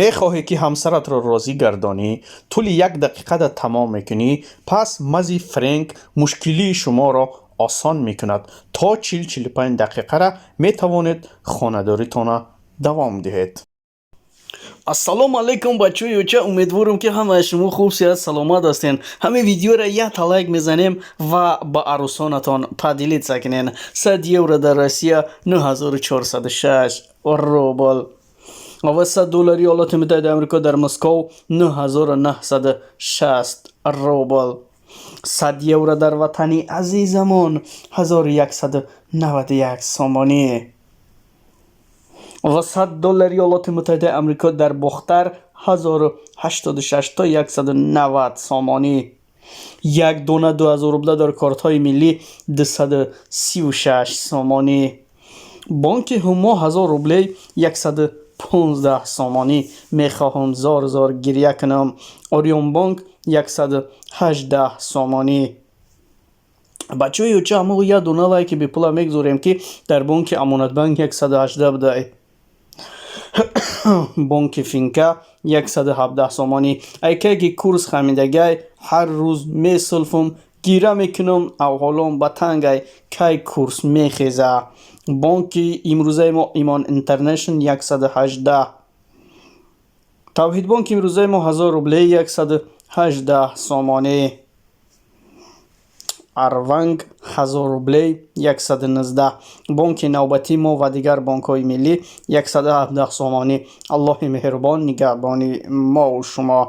Мехоҳӣ, ки ҳамсаратро розӣ гардонӣ, тӯли як дақиқада тамом мекунӣ, пас мази Френк мушкилии шуморо осон мекунад. То 40-45 дақиқара метавонед хонадоритонро давом диҳед. Ассалому алайкум, бачаҳои оча. Умедворам, ки ҳамаи шумо хуб, сиҳат, саломат ҳастен. Ҳамин видеоро якта лайк мезанем ва ба арӯсонатон поделиться кунен. 100 евро дар Россия 9406 рубл ва 100 доллари Иёлоти Муттаҳидаи Амрико дар Москов 9960 рубл, 100 евро дар ватани азизамон 1191 сомонӣ ва 100 доллари Иёлоти Муттаҳидаи Амрико дар Бохтар 1086 то 190 сомонӣ. Як дона 2000 рубла дар кортҳои миллӣ 236 сомонӣ. Бонки Ҳумо 1000 рублей 115 сомонӣ. Мехоҳам зор зор гиря кунам. Ориёнбонк 118 сомонӣ. Бачаҳои оча, ҳамао як дона лайки бепула мегузорем, ки дар бонки Амонатбанк 118 будай. Бонки Финка 117 сомонӣ. Айкайки курс хамидагай, ҳар рӯз месулфум, гира мекунам, авҳолом ба тангай, кай курс мехеза? Бонки имрӯзаи мо Имон Интернешн 118. Тавҳидбонк имрӯзаи мо 1000 рублей 118 сомонӣ. Арванг 1000 рублей 119. Бонки навбатии мо ва дигар бонкҳои миллӣ 117 сомонӣ. Аллоҳи меҳрубон нигаҳбони мову шумо.